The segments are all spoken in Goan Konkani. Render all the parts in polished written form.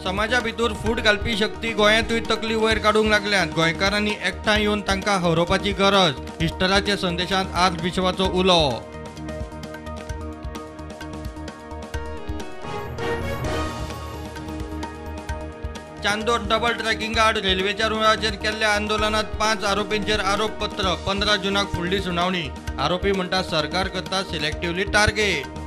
समाजा भितर फूट घालपी शक्ती गोंयांतूय तकली वयर काडूंक लागल्यात. गोंयकारांनी एकठांय येवन तांकां हरोवपाची गरज. इस्टराच्या संदेशांत आर्च बिशपाचो उलो. चांदोर डबल ट्रॅकिंगा आड रेल्वेच्या रुळाचेर केल्ल्या आंदोलनात 5 आरोपींचेर आरोपपत्र. 15 जूनाक फुडली सुनावणी. आरोपी म्हणटा सरकार करता सिलेक्टिवली टार्गेट.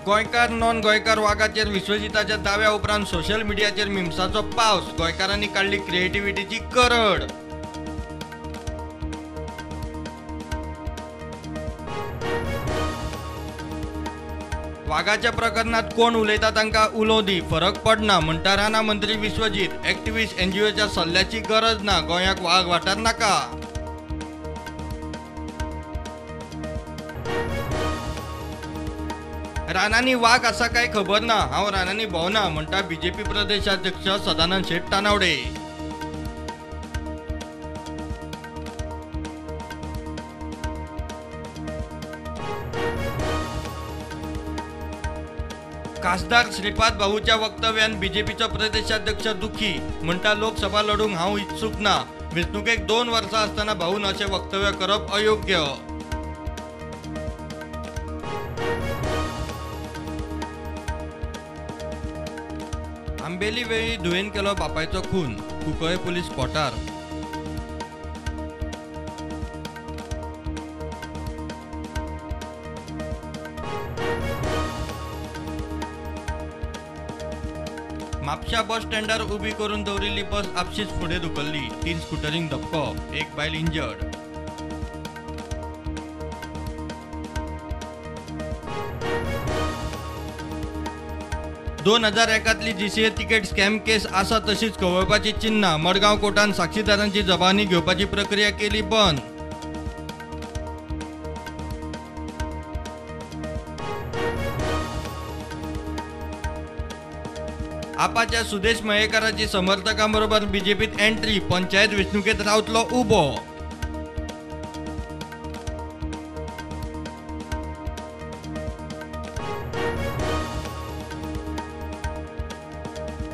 गोंयकार नॉन गोंयकार वागाचेर विश्वजिताच्या दाव्या उपरांत सोशल मिडियाचेर मिम्साचो पावस. गोंयकारांनी काडली क्रिएटिव्हिटीची करड. वागाच्या प्रकरणात कोण उलयता तांकां उलोवं दी, फरक पडना म्हणटा रानां मंत्री विश्वजीत. एक्टिविस्ट एनजीओच्या सल्ल्याची गरज ना, गोंयाक वाग वाठार नाका. रानांनी वाग आसा काय खबर ना, हांव रानांनी भोंवना म्हणटा बीजेपी प्रदेशाध्यक्ष सदानंद शेट तानावडे. खासदार श्रीपाद भाऊच्या वक्तव्यान बीजेपीचो प्रदेशाध्यक्ष दुखी, म्हणटा लोकसभा लढूंक हांव इत्सूक ना. वेंचणुकेक 2 वर्सां आसतना भाऊन अशें वक्तव्य करप अयोग्य. आंबेली वेळी धुवेन केलो बापायचो खून, कुंकळे पुलीस स्पॉटार. म्हापशा बस स्टँडार उबी करून दवरिल्ली बस आपशीच फुडें धुकल्ली. 3 स्कुटरींक धपको, 1 बायल इंजर्ड. 2001 जीसीए तिकेट स्कॅम केस आसा तशीच खवळपाची चिन्हां. मडगांव कोर्टान साक्षीदारांची जबानी घेवपाची प्रक्रिया केली बंद. आपाच्या सुदेश मयेकाराची समर्थकांबरोबर बीजेपीत एंट्री. पंचायत वेंचणुकेत रावतलो उबो.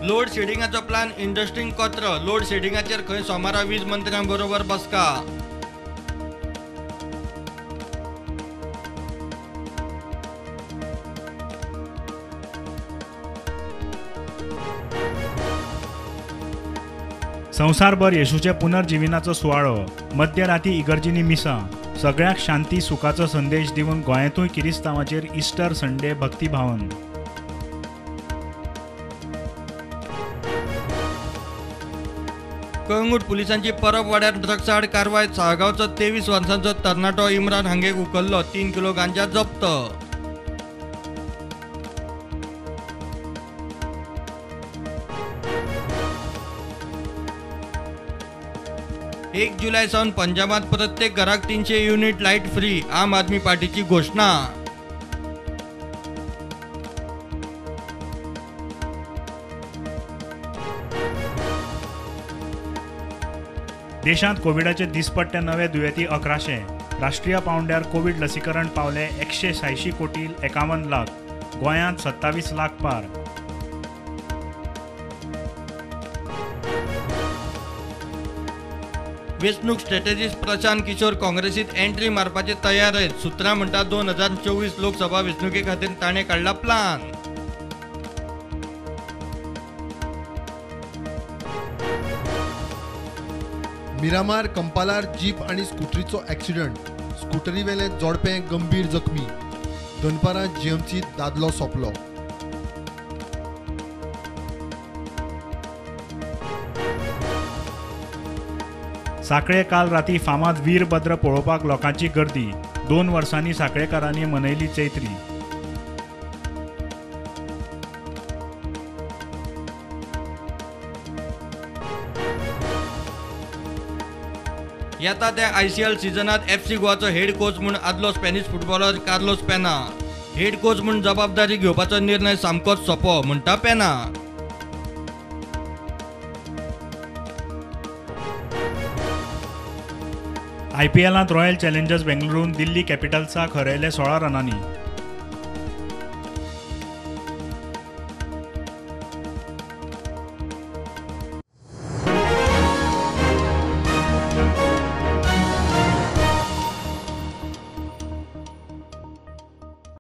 लोड शेडिंगाचो प्लान इंडस्ट्रींक कोत्र. लोड शेडिंगाचेर खंय सोमारा वीज मंत्र्यां बरोबर बसका. संवसारभर येशूच्या पुनर्जिविनाचो सुवाळो. मध्यराती इगर्जींनी मिसां. सगळ्यांक शांती सुखाचो संदेश दिवन गोंयांतूय किरिस्तांवाचेर इस्टर संडे भक्तिभावन. कळंगूट पुलिसांची परब वाड्यार ड्रग्स आड कारवाय. साळगांवचो 23 वर्सांचो तरणाटो इम्रान हांगेक उखल्लो. 3 किलो गांजा जप्त. एक जुलय सावन पंजाबात प्रत्येक घराक 300 युनिट लायट फ्री. आम आदमी पार्टीची घोशणा. देशांत कोविडाचे दिसपट्टे नवे दुयेंती 1100. राष्ट्रीय पांवड्यार कोविड लसीकरण पावले 186 कोटी 51 लाख. गोंयांत 27 लाख पार. वेंचणूक स्ट्रॅटेजिस्ट प्रशांत किशोर काँग्रेसीत एंट्री मारपाचे तयारेत. सुत्रां म्हणटा 2024 लोकसभा वेंचणुके खातीर ताणें काडला प्लान. मिरामार कंपालार जीप आनी स्कुटरीचो एक्सिडंट. स्कुटरीवेलें जोडपें गंभीर जखमी. दनपारां जीएमसीत दादलो सोंपलो. साखळे काल राती फामाद वीरभद्र पळोवपाक लोकांची गर्दी. 2 वर्सांनी साखळेकारांनी मनयली चैत्री. येता त्या आयसीएल सिजनात एफसी गोवाचो हेड कोच म्हूण आदलो Spanish footballer Carlos Pena. Head coach म्हूण जबाबदारी घेवपाचो निर्णय सामकोच सोंपो म्हणटा पेना. आयपीएलांत रॉयल चॅलेंजर्स बेंगळुरून दिल्ली कॅपिटल्साक हरयले 16 रनांनी.